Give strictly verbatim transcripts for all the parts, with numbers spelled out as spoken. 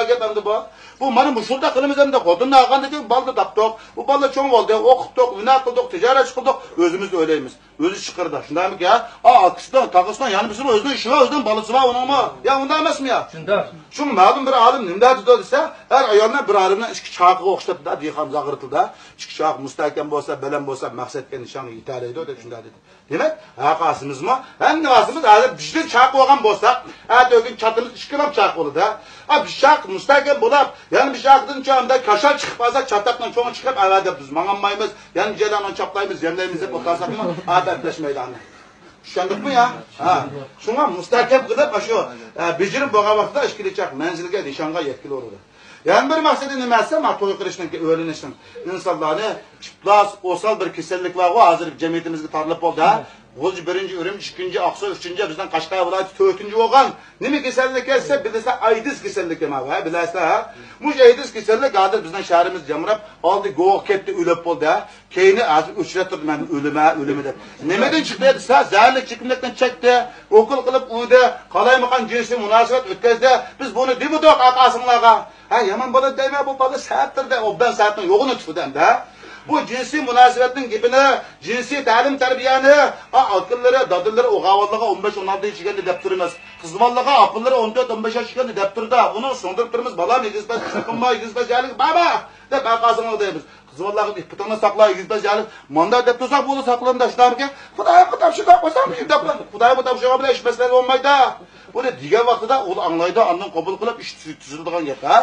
گەپ ئەمدى بۇ. بۇ مانا مۇشۇنداق قىلىمىز ئەمدى. خوتۇننى ئالغاندىن كېيىن بالىنى تاپتۇق. بۇ بالىلار چوڭ بولدى، ئوقۇتتۇق، ھۈنەر قىلدۇق، تىجارەت قىلدۇق. ئۆزىمىز ئويلايمىز. ئۆزى چىقىرىدۇ. شۇنداقمىكەن؟ ئا، ئاكىسىنىڭ، تاغىسىنىڭ، يەنە بىرسىنىڭ ئۆزىنىڭ ئىشى بار، ئۆزىنىڭ بالىسى بار ئۇنىڭمۇ. يا ئۇنداق ئەمەسمۇ يا؟ شۇنداق. شۇڭا مەلۇم بىر ئالىم نېمە دەپتۇ دېسە، ئەر ئايالنى بىر ئالىمنىڭ ئىككى چاقىغا ئوخشىتىپتۇ-دە، دېھقان زاغرىتىدا. ئىككى چاقى مۇستەھكەم بولسا، بەلەن بولسا، مەقسەتكە، نىشانغا يېتەلەيدۇ دەپ شۇنداق دېدى. دېمەك، ھەر قايسىمىزمۇ، ھەممىۋاسىمىز ھازىر بىردىن چاقى بولغان بولساق، ئەتە ئۆگۈن چاتىمىز ئىككىلا چاقى بولىدۇ. ئا، بىر چاقى مۇستەھكەم بولۇپ، يەنە بىر چاقىدىن چوڭ ئەمدى كاشال چىقىپ قالسا، چاتاقنىڭ چوڭى چىقىپ، ئەۋە دەپ بىز ماڭالمايمىز. يەنە جايلارنى چاپلايمىز، يەملەيمىز دەپ ئولتۇرساقمۇ، ئادەم ئەپلەشمەيدۇ ئاندىن. چۈشەندۇقمۇ يا؟ ھە. شۇڭا مۇستەھكەم قىلىپ، ئاشۇ، ئە، بېجىرىپ بولغان ۋاقتىدا ئىككىلى چاق مەنزىلگە، نىشانغا يەتكىلى بولىدۇ. يەنە بىر مەقسىتى نېمە دېسە، ما توي قىلىشنىڭكى، ئۆيلىنىشنىڭ ئىنسانلارنى ئىپلاس، ئوسال بىر كېسەللىك بارغۇ، ھازىر جەمئىيىتىمىزگە تارىلىپ بولدى، ھە؟ غۇلجا بىرىنچى، ئۈرۈمچى ئىككىنچى، ئاقسۇ ئۈچىنچى، بىزنىڭ قەشقەر ۋىلايىتى تۆتىنچى بولغان. نېمە كېسەللىك دېسە، بىلىسە، ئايدىز كېسەللىكى ما، ھە، بىلەسىلەر، ھە؟ مۇشۇ ئايدىز كېسەللىك ھازىر بىزنىڭ شەھىرىمىزدە يامراپ، ئالدى گوغا كەتتى، ئۆلۈپ بولدى، ھە؟ كەينى ھازىر ئۆچرەپ تۇردى، مەن ئۆلىمە، ئۆلىمە دەپ. نېمىدىن چىقتى دېسە، زەھەرلىك چېكىملىكتىن چەكتى، ئوكۇل قىلىپ ئۇردى، قالايمىقان جىنسىي مۇناسىۋەت ئۆتكەزدى. بىز بۇنى دېمىدۇق ئاقاسىڭلارغا. ھە، يامان بولىدۇ دەيمەن، بۇ بالا سەتتىردە، ئوبدان سەتنىڭ يوغىنى تۇتىدۇ ئەمدى، ھە. بۇ جىنسىي مۇناسىۋەتنىڭ گېپىنى، جىنسىي تەلىم-تەربىيەنى، ئا، ئاكىلىرى، دادىلىرى ئوغاۋانلىرىغا ئون بەش، ئون ئالتە ياش كىرگەندە دەپ تۇرىمىز. قىزۋاللىغا ئاپىلىرى ئون تۆت، ئون بەش ياش كىرگەندە دەپ تۇرىدۇ. ئۇنى سۇندۇرۇپ تۇرىمىز، بالام، ئېگىز پەس ئىشنى قىلما، ئېگىز پەس يەرلىك بارما دەپ ھەر قايسىڭلارغا دەيمىز. قىزۋاللارغا ئىپپىتىڭنى ساقلا، ئېگىز پەس يەرلىك. مانداق دەپ تۇرساق بولدى، ساقلىنىدۇ، شۇنداقمىكەن؟ خۇدايىمغا تاپشۇرۇپ قويسام دەپلا، خۇدايىمغا تاپشۇرغان بىلەن ئىش مەسىلە بولمايدۇ. بۇنى دېگەن ۋاقتىدا ئۇ ئاڭلايدۇ، ئاندىن قوبۇل قىلىپ ئىش تۈزۈ-، تۈزۈلىدىغان گەپ، ھە؟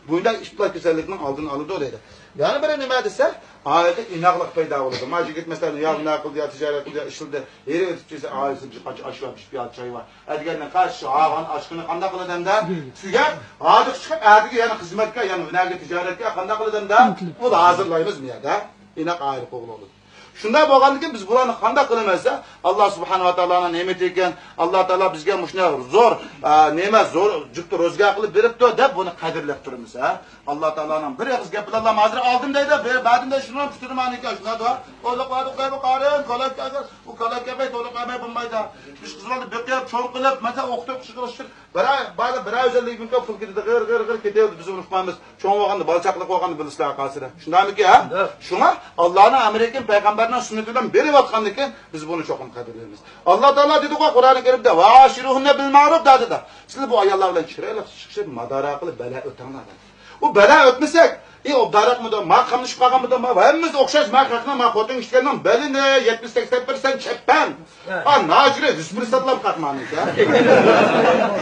بۇنداق ئىپلاس كېسەللىكنىڭ ئالدىنى ئالىدۇ دەيدۇ. يەنە بىرى نېمە دېسە، ئائىلىدە ئىناقلىق پەيدا بولىدۇ. ما يىگىت، مەسىلەن، يا بۇنداق قىلدى، يا تىجارەت قىلدى، يا ئىشلىدى. ھېرى ئۆتۈپ كەتسە، ئائىلىسى بىر قانچە ئاش بار، بىر پىيالە چاي بار. ئەتىگەندىن قاچ، ھاغان ئاشقىنى قانداق قىلىدۇ ئەمدى؟ تۈگەپ، ھازىر چىقىپ، ئەتىگە يەنە خىزمەتكە، يەنە ھۈنەرگە، تىجارەتكە قانداق قىلىدۇ ئەمدى؟ ئۇنى ھازىرلايمىز بۇ يەردە. ئىناق ئائىلە قۇرغىلى بولىدۇ. شۇنداق بولغاندىكىن بىز بۇلارنى قانداق قىلىمىز دېسە، ئاللا سۇبھانەھۇ ۋە تائالانىڭ نېمىتى ئىكەن، ئاللا تائالا بىزگە مۇشۇنداق زور، ئا، نېمە، زور جۈپتە روزگار قىلىپ بېرىپتۇ دەپ بۇنى قەدىرلەپ تۇرىمىز، ھە. ئاللا تائالانىڭ بىر ئېغىز گېپى بىلەنلا ھازىر ئالدىم دەيدۇ، بىر بەردىم دەيدۇ، شۇنىڭ پۈتۈنى مانىكى شۇنداق. ئويلاپ قويدۇق دەيدۇ، قارىن، كالا كەلگەن، ئۇ كالا كەلمەي، تولا كەلمەي بولمايدۇ. بىز قىزلارنى بېقىپ، چوڭ قىلىپ، مەسىلەن، ئوقۇتۇپ چىقىرىش ئۈچۈن بىرەر، بەزىدە بىرەر يۈز ئەللىك مىڭ پۇل كېتىدۇ، غىر، غىر، غىر كېتىۋېرىدۇ، بىز ئۇنى ئۇقمايمىز. چوڭ بولغاندا، بالا چاقىلىق بولغاندا بىلىسىلەر ھەر قايسىدا. شۇنداقمىكى، ھە؟ شۇنداق. شۇڭا ئاللانىڭ ئەمرىكىن پەيغەمبەرنىڭ سۈننىتى بىلەن بېرىۋاتقاندىكىن بىز بۇنى چوقۇم قەدىرلەيمىز. ئاللا تائالا دېدىغۇ قۇرئانى كەرىمدە، «ۋەئاشىرۇھۇننە بىل مەرۇف» دەدى. سىلەر بۇ ئاياللار بىلەن چىرايلىق چىقىشىپ، مۇدارا قىلىپ، بەلا ئۆتەڭلار دەدى. ئۇ بەلا ئۆتمىسەك، ئى، ئوبدانراقمىدۇ؟ ما قاملىشىپ قالغانمىدۇ؟ ما ھەممىمىز ئوخشاش، ما خەقنىڭ، ما خوتۇن كىشىلەرنىڭ بېلىنى يەتمىش سەكسەن پىرسەنت چەپپەن. ھە. ئا، ناجرى يۈز پىرسەنتلا قاقمانىكەن.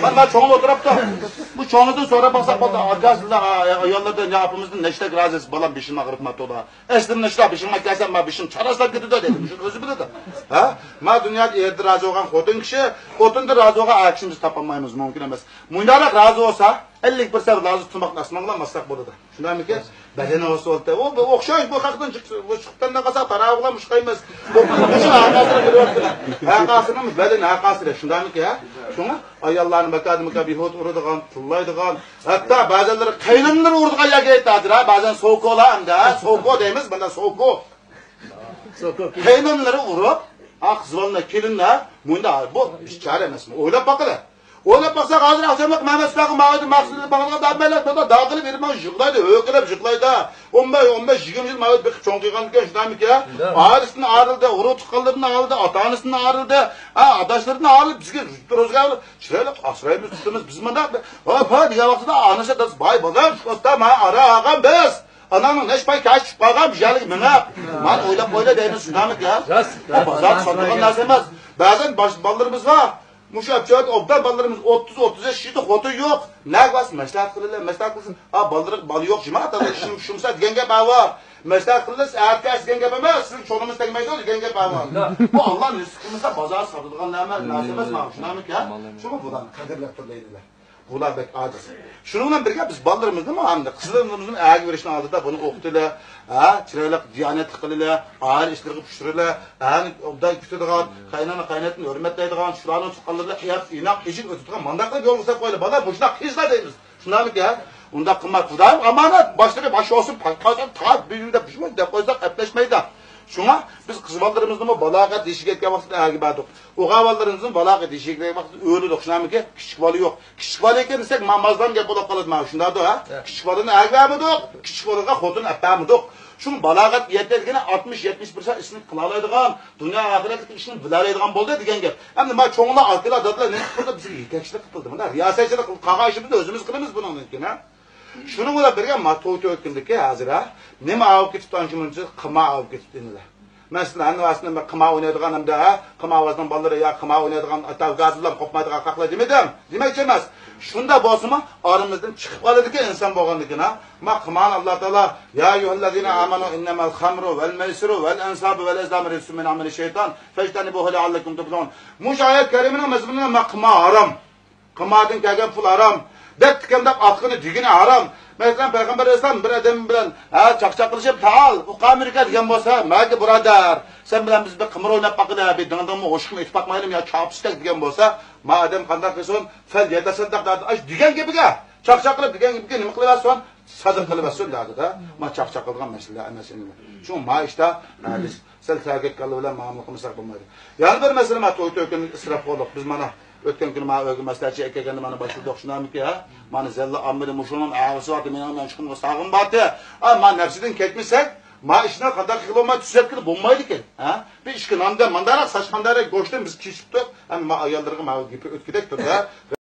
ما، ما چوڭ ئولتۇرۇپتۇ. بۇ چوڭلىدىن سوراپ باقساق بولدى. ئاكا، سىلەر، ئا، ئاياللاردىن يا ئاپىمىزدىن نەشتەك رازىسىز، بالام، بېشىم ئاغرىپ ماتۇلا. ئەسلىمدە شۇنداق بېشىمغا كەلسە، ما بېشىم چاراسلاپ كېتىدۇ دەيدۇ. شۇنى ئۆزى بىلىدۇ. ھە؟ ما دۇنيادا ئېرىدىن رازى بولغان خوتۇن كىشى، خوتۇندىن رازى بولغان ئەر كىشىنى بىز تاپالمايمىز، مۇمكىن ئەمەس. مۇنداقراق رازى بولسا، ئەللىك پىرسەنت رازى تۇماقنى ئاسمانغا ماسلاپ بولىدۇ. شۇنداقمىكىن؟ بەدىنى بولسا بولدى. ئۇ، بۇ ئوخشاش، بۇ خەقنىڭ چىق-، بۇ چىقىپتىن قالسا، تاراۋۇلار مۇشقايمىز. بۇ، بۇ، بۇ، ھەر قايسىنىڭ بىر ۋاقتىدا. ھەر قايسىنىڭ بەدىنى، ھەر قايسى، شۇنداقمىكىن، ھە؟ شۇڭا ئاياللارنى ماكادىمىكا بىھۇدە ئۇرىدىغان، تىللايدىغان، ھەتتا بەزەنلىرى قەينانىلىرى ئۇرىدىغان يەرگە يەتتى ھازىر، ھە؟ بەزەن سوكولار ئەمدى، ھە؟ سوكو دەيمىز، مانا سوكو. قەينانىلىرى ئۇرۇپ، ئا، قىزۋالىنى، كېلىنلەر، مۇندا، بۇ بىچارە ئەمەسمۇ؟ ئويلاپ باقىلى. ئويلاپ باقساق، ھازىر ئاخشاملىق مەمەت ئۇستاغا ماۋۇدا مەخسۇس باغلىغان دەمەيلى، تودا داغ قىلىپ، ئېرىماي يىغلايدۇ، ھۆ قىلىپ يىغلايدۇ. ئون بەش، ئون بەش، يىگىرمە يىل ماۋۇدا بېقىپ چوڭ قىلغانىكەن، شۇنداقمىكەن؟ شۇنداق. ئائىلىسىدىن ئايرىلدى، ئۇرۇق تۇغقانلىرىدىن ئايرىلدى، ئاتا ئانىسىدىن ئايرىلدى. ھە، ئاداشلىرىدىن ئايرىلدى، بىزگە روزگار چىرايلىق ئاسرايمىز، تۇتىمىز. بىز مۇنداق، ھاپا دېگەن ۋاقتىدا ئانىسى دادىسى باي بازار چىقىۋاتسا، ما ئارا ئالغان بىز. ئاناڭنىڭ نەچچە پاي كەچ چىقىپ قالغان بۇ يەرلىك مېڭە. مانا ئويلاپ قويلا دەيمىز، شۇنداقمىكەن؟ راست، راست، بازار ساتىدىغان نەرسە ئەمەس. بەزەن باش-، بالىلىرىمىز بار. مۇشۇ ئەپچەت ئوبدان بالىلىرىمىز ئوتتۇز، ئوتتۇز ياش يىگىت، خوتۇن يوق. نەگە بارسا مەسلىھەت قىلىلا، مەسلىھەت قىلسا، ئا، بالىلىرىغا بالا يوق، جىما، ئىشىم شۇمسا دېگەن گەپ بار. مەسلىھەت قىلىلا، ئەركەش دېگەن گەپ ئەمەس، سىزنىڭ چولىمىز تەگمەيدۇ دېگەن گەپ بار. بۇ ئاللا نېسىپ قىلمىسا، بازار ساتىدىغان نەرسە، نەرسە ئەمەس مانا، شۇنداقمىكەن؟ شۇڭا بۇلارنى قەدىرلەپ تۇرۇلايلى. بۇلار بەك ئاجىز. شۇنىڭ بىلەن بىرگە بىز بالىلىرىمىزنىمۇ ئەمدى قىزلىرىمىزنى ئەرگە بېرىشنىڭ ئالدىدا بۇنى ئوقۇتىلى، ھە، چىرايلىق دىيانەتلىك قىلىلى، ئائىلە ئىشلىرىغا پۇشۇرۇلى، ئەرنى ئوبدان كۈتىدىغان، قاينانا قايناتىنى ھۆرمەتلەيدىغان، شۇلارنىڭ تۇغقانلىرى ياخشى ئىناق ئېچىن ئۆتىدىغان مانداق قىلىپ يولغا سەپ قويىلى. بالىلار مۇشۇنداق قىزلار دەيمىز. شۇنداقمىكەن؟ ئۇنداق قىلما، خۇدايىم ئامانەت، باشلىرى باش بولسۇن، پايقاسان تاق بۈگۈن دەپ شۇنداق دەپ قويساق ئەپلەشمەيدۇ. شۇڭا بىز قىز بالىلىرىمىزنىمۇ بالاغەت يېشىگە يەتكەن ۋاقتىدا ئەرگە بەردۇق. ئوغۇل بالىلىرىمىزنى بالاغەت يېشىگە يەتكەن ۋاقتىدا ئۆيلىدۇق. شۇنداقمىكى؟ كىچىك بالا يوق. كىچىك بالا ئىكەن دېسەك، ما-، مازلام گەپ بولۇپ قالىدۇ. مانا شۇنداقتۇ، ھە؟ كىچىك بالىنى ئەرگە بەرمىدۇق، كىچىك بالىغا خوتۇن ئەپ بەرمىدۇق. شۇڭا بالاغەت يەتكەندىكىنە ئاتمىش، يەتمىش پىرسەنت ئىشنى قىلالايدىغان، دۇنيا ئاخىرەتلىك ئىشنى بىلەلەيدىغان بولدى دېگەن گەپ. ئەمدى ما چوڭلار، ئاكىلار، دادىلار نېمە قىلدى؟ بىزگە يېتەكچىلىك قىلدى. مانا رىياسەتچىلىك قىلىپ قالغان ئىشىمىزنى ئۆزىمىز قىلىمىز بۇنىڭدىن كېيىن، ھە؟ شۇنىڭ بىلەن بىرگە ما توي تۆكۈندىكى ھازىر، ھە، نېمە ئاۋۇپ كېتىپتۇ، ئانچە مۇنچە قىما ئاۋۇپ كېتىپتۇ ئىنىلەر. مەن سىلەرنى ھەممە ۋاسىتىنى بىر قىما ئوينايدىغان ھەمدە، ھە، قىما ئاۋازنىڭ بالىلىرى يا قىما ئوينايدىغان ئاتا ئۇكاسى بىلەن قوپمايدىغان قاقلار دېمىدىم. دېمەكچى ئەمەس. شۇنداق بولسىمۇ، ئارىمىزدىن چىقىپ قالىدىكەن ئىنسان بولغاندىكىن، ھە. ما قىمانى ئاللا تائالا، يا ئەييۇھەللەزىنە ئامەنۇ ئىننەمەل خەمرۇ ۋەل مەيسىرۇ ۋەل ئەنسابۇ ۋەل ئەزلامۇ رىجسۇم مىن ئەمەلى شەيتان فەجتەنىبۇھۇ لەئەللەكۇم تۇفلىھۇن. مۇشۇ ئايەت كەرىمىنىڭ مەزمۇنىدا ما قىما ھارام. قىماردىن كەلگەن پۇل ھارام. دەپ تىكەندەپ ئاتقىنى دېگىنى ھارام. مەسىلەن، پەيغەمبەر ئەلەيھىسسالام بىر ئادەم بىلەن، ھە، چاقچاق قىلىشىپ، تائال، ئۇقامىركە دېگەن بولسا، ماكى بۇرادەر، سەن بىلەن بىز بىر قىمار ئويناپ باقىلى، بىر دىڭدىڭمۇ ئوشۇقمۇ ئېتىپ باقمايلىمۇ يا چاپسىتەك دېگەن بولسا، ما ئادەم قانداق قىلسۇن؟ فەل يەتەسەددەق دەپ، ئاش دېگەن گېپىگە، چاقچاق قىلىپ دېگەن گېپىگە نېمە قىلىۋەتسۇن؟ سادىقە قىلىۋەتسۇن دەدىدە. ما چاقچاق قىلىدىغان مەسىلە ئەمەس ئىنىلەر. شۇڭا ما ئىشتا، ھە، بىز سەل تەگەتكەنلەر بىلەن مۇئامىلە قىلمىساق بولمايدۇ. يەنە بىر مەسىلە، ما توي تۆكۈن ئىسراپ قىلدۇق. بىز مانا ئۆتكەن كۈنى ما ئۆيگە مەسلىھەتچى ئەكەلگەندە مانا باشلىدۇق، شۇنداقمىكى، ھە؟ مانا زەللە ئاممىدە مۇشۇنىڭ ئەغىسى بارتى، مېنىڭ مەن چىقىمغا ساغىم بارتى. ئا، ما نەپسىدىن كەتمىسەك، ما ئىشنى قانداق قىلالماي تۈزەتكىلى بولمايدىكەن، ھە؟ بىر ئىككى ناندەن مانداراق ساچقاندەك گۆشتىن بىز كېچىپتۇق. ئەمما ما ئاياللىرىغا ما گېپى ئۆتكۈدەك تۇردا.